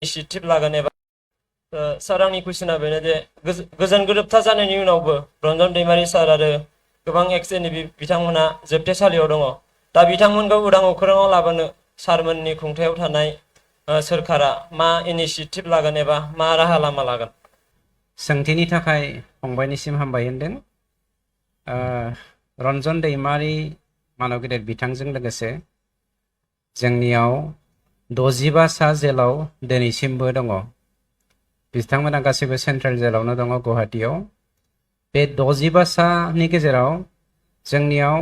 Initiative लागोन एबा सार आंनि कुइसना बेनो जे गोजोन गोरोबथा जानायनि उनावबो रन्जन दैमारि सार आरो गोबां एक्स एनडिएफबि बिथांमोना जोबथेसालियाव दङ दा बिथांमोनखौ उदां अख्राङाव लाबोनो सारमोननि खुंथायाव थानाय सोरखारा मा इनिशिएटिभ लागोन एबा मा राहा लामा लागोन? सोंथिनि थाखाय फंबायनिसिम हामबाय होनदों। रन्जन दैमारि मानव गेदेर बिथांजों लोगोसे जोंनियाव 65 सा जेलाव दिनैसिमबो दङ। बिथांमोना गासैबो सेन्ट्रेल जेलावनो दङ गुवाहाटीयाव। बे 65 सानि गेजेराव जोंनियाव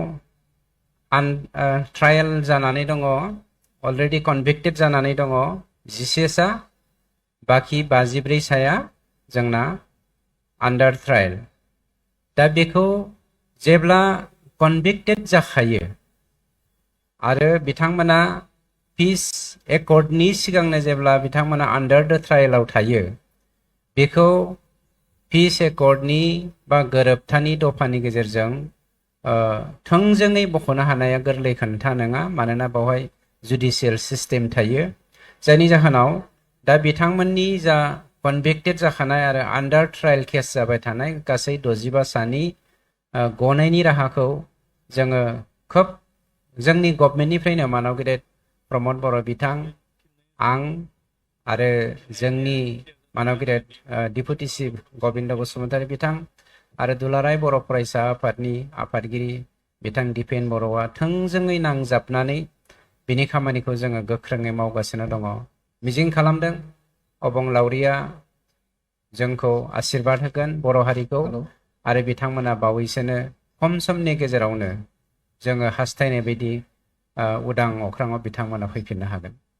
ट्रायल जानानै दङ, अलरेडि कनभिक्टेड जानानै दङ 11 सा, बाखि 54 साया जोंना आन्डार ट्रायल। दा बेखौ जेब्ला कनभिक्टेड जाखायो आरो बिथांमोना पिस एकर्डनि सिगांनो जेब्ला बिथांमोना आन्डार द ट्रायलाव थायो, बेखौ पिस एकर्डनि बा गोरोबथानि दफानि गेजेरजों थोंजोङै बख'नो हानाया गोरलै खोथा नङा, मानोना बेवहाय जुडिशियेल सिस्टेम थायो, जायनि जाहोनाव दा बिथांमोननि जा कनभिक्टेड जाखानाय आरो आन्डार ट्रायल केस जाबाय थानाय गासै 65 सानि गनायनि राहाखौ जोङो खोब जोंनि गभर्नमेन्टनिफ्रायनो मानव गेदेर प्रमद बर' बिथां, आं आरो जोंनि मानव गेदेर डिपुटि चिफ गबिन्द बसुमतारी बिथां आरो दुलाराय बर' फरायसा आफादनि आफादगिरि बिथां दिपेन बर'आ थोंजोङै नांजाबनानै बिनि खामानिखौ जोङो गोख्रोङै मावगासिनो दङ। मिजिं खालामदों अबंलावरिया जोंखौ आशीर्बाद होगोन बर' हारिखौ आरो बिथांमोना बावैसोनो खम समनि गेजेरावनो जोङो हास्थायनाय बायदि उदां अख्राङाव बिथांमोना फैफिननो हागोन।